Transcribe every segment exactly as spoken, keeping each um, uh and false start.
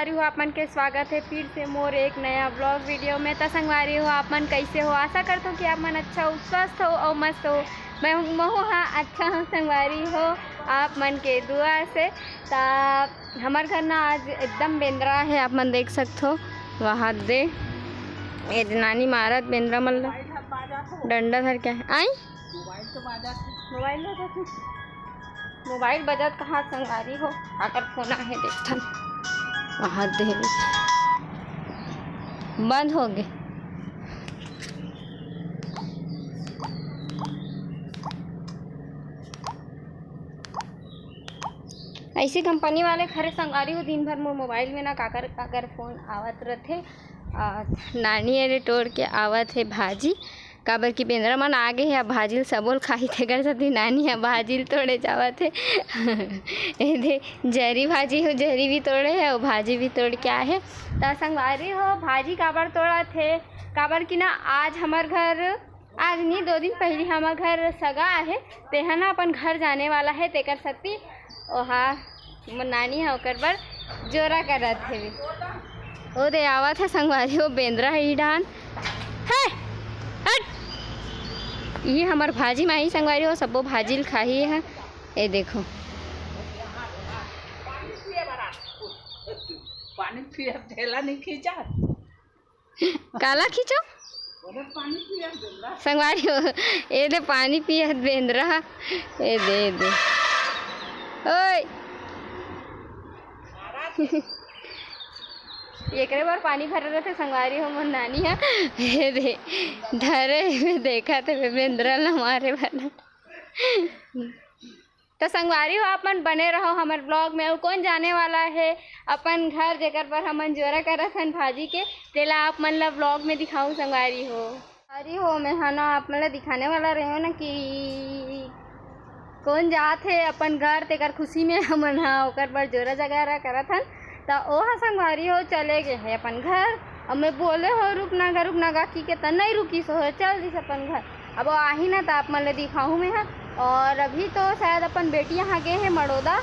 संगवारी हो, आप मन के स्वागत है फिर से मोर एक नया vlog video में। त संगवारी हो, आप मन कैसे हो? आशा करत हो कि आप मन अच्छा हो, स्वस्थ हो और मस्त हो। मैं महू हाँ अच्छा हूँ संगवारी हो, आप मन के दुआ से। त हमर घर ना आज एकदम बेंदरा है, आप मन देख सकत हो। वहाँ दे ए दे नानी मारत बेंदरा मन ला डंडा धर के। आई मोबाइल तो बाजत, मोबाइल बाजत, मोबाइल बजत कहाँ संगवारी हो? आकर फोन आहे देखथन। वहाँ दे बंद हो गए। ऐसी कंपनी वाले खरे संगवारी हो, दिन भर मोर मोबाइल में ना काकर काकर फोन आवत रथे। आ, नानी अरे टोर के आवत है भाजी, काबर कि बेंदरा मन आ गे हे, अब भाजी ल सबो ल खाही, तेकर सेती नानी ह भाजी ल तोड़े जावत हे। ए दे, जरी भाजी हो, जरी भी तोड़े हे अउ भाजी भी तोड़ के आए हे। त संगवारी हो, भाजी काबर तोड़त हे? काबर कि ना आज हमर घर, आज नी, दो दिन पहिली हमर घर सगा आहे, तेहा ना अपन घर जाने वाला हे, तेकर सेती ओहा मोर नानी ह ओकर बर जोरा करत हेवे। ओ दे आवत हे संगवारी हो, बेंदरा हे ई डाहन। हे, हट। ये हमर भाजी माई संगवारी हो, सबो भाजी ल खाही है। ए देखो। पानी पिया, थैला नहीं खींचा। काला खींचो? संगवारी हो, ए दे पानी पियत बेंदरा। ए दे, ए दे। ओए। एकरे बर पानी भरे रथे संगवारी हो मोर नानी ह। ए दे, धरे में देखत हे बेंदरा ला मारे वाला। त संगवारी हो, आप मन बने रहो हमर vlog में। अउ कौन जाने वाला है अपन घर, जेकर बर हमन जोरा करत हन भाजी के, तेला आप मन ला vlog में दिखाऊं संगवारी हो। संगवारी हो, मैं हा ना आप मन ला दिखाने वाला रहे ना कि कौन जात है अपन घर, तेकर खुशी में हमन हा ओकर बर जोरा जगारा करत हन। त ओहा संगवारी हो चले गए है अपन घर। अब मैं बोले हो रुक ना गा, रुक ना गा की के त नहीं रुकी सो, चल दिस अपन घर। अब वो आही ना त आप मन ले दिखाहूँ मैं हा। और अभी तो शायद अपन बेटी यहाँ गए है मड़ोदा,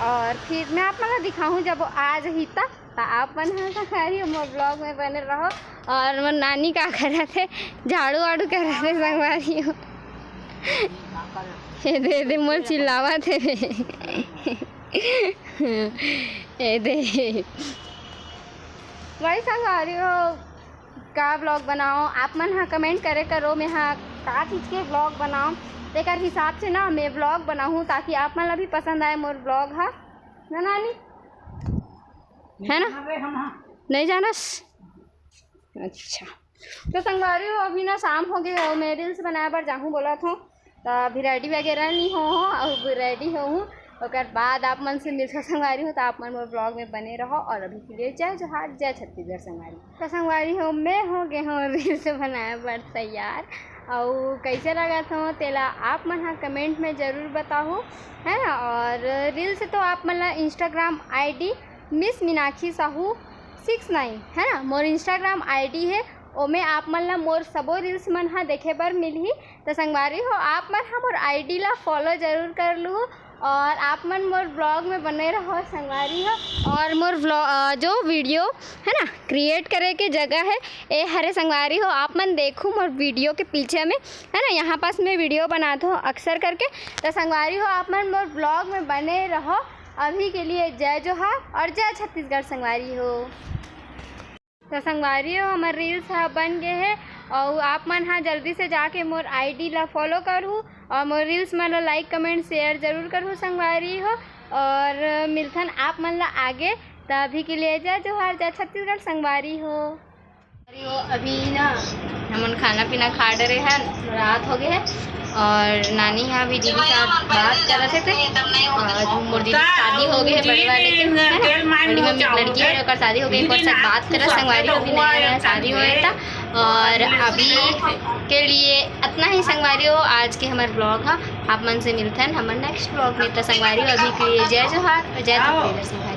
और फिर मैं आप मन ला दिखाहूँ जब वो आ जही त। त आप मन हा संगवारी हो मोर vlog में बने रहो। और मोर नानी का करत है, झाड़ू वाड़ू करत है संगवारी हो। ये दे दे मोर चिल्लावत है। ए दे। वही संगवारी हो, का vlog बनाओ, आप मन हा comment करे करो, मैं हा का चीज के vlog बनाओ, तेकर हिसाब से ना मैं vlog बनाहूँ, ताकि आप मन ला भी पसंद आए मोर vlog हा, ना नानी? है ना? नहीं जानस? अच्छा, तो संगवारी हो, अभी ना शाम हो गए हो, मैं reels बनाए बर जाहूँ बोलत हूँ, तो अभी ready वगैरह नहीं हो, हो अब ready हो हूँ, ओकर बाद आप मन से मिलथों संगवारी हो। तो आप मन मोर vlog में बने रहो, और अभी के लिए जय जोहार, जय छत्तीसगढ़ संगवारी। तो संगवारी हो, मैं हो गए हूँ reels बनाए बर तैयार, अउ कैसे लगत हो तेला आप मन हा comment में जरूर बताओ, है ना। और reels तो आप मन ला Instagram ID Miss Meenakshi Sahu six nine, है ना, मोर Instagram ID है, ओमे आप मन ला मोर सबो reels मन हा देखे बर मिलही। तो संगवारी हो, आप मन हा मोर ID ला follow जरूर कर लू, और आप मन मोर vlog में बने रहो संगवारी हो। और मोर vlog, अ, जो video है ना create करे के जगह है, ए हरे संगवारी हो, आप मन देखू मोर video के पीछे में, है ना, यहाँ पास मैं video बनात हूँ अक्सर करके। तो संगवारी हो, आप मन मोर vlog में बने रहो। अभी के लिए जय जोहार और जय छत्तीसगढ़ संगवारी हो। तो संगवारी हो, हमर reels ह बन गए हे, और आप मन हा जल्दी से जाके मोर ID ला follow करहू और मोर reels मन ला like, comment, share जरूर करहू संगवारी हो। और मिलथन आप मन ला आगे, त अभी के लिए जय जोहार, जय छत्तीसगढ़ संगवारी हो। अरे वो अभी ना हमन खाना पीना खा डरे हन, रात हो गए है, और नानी हा अभी दीदी साथ बात करत हे ते, और मोर दीदी के शादी हो गए है बड़े वाले के, है ना? बड़ी मम्मी के लड़की है, ओकर शादी हो गए, एक बार साथ बात करत संगवारी हो, अभी नया नया शादी हुआ था। और अभी के लिए इतना ही संगवारी हो आज के हमारे vlog हा। आप मन से मिलथन हमर next vlog में। तो संगवारी हो, अभी के लिए जय जोहार और जय छत्तीसगढ़ संगवारी।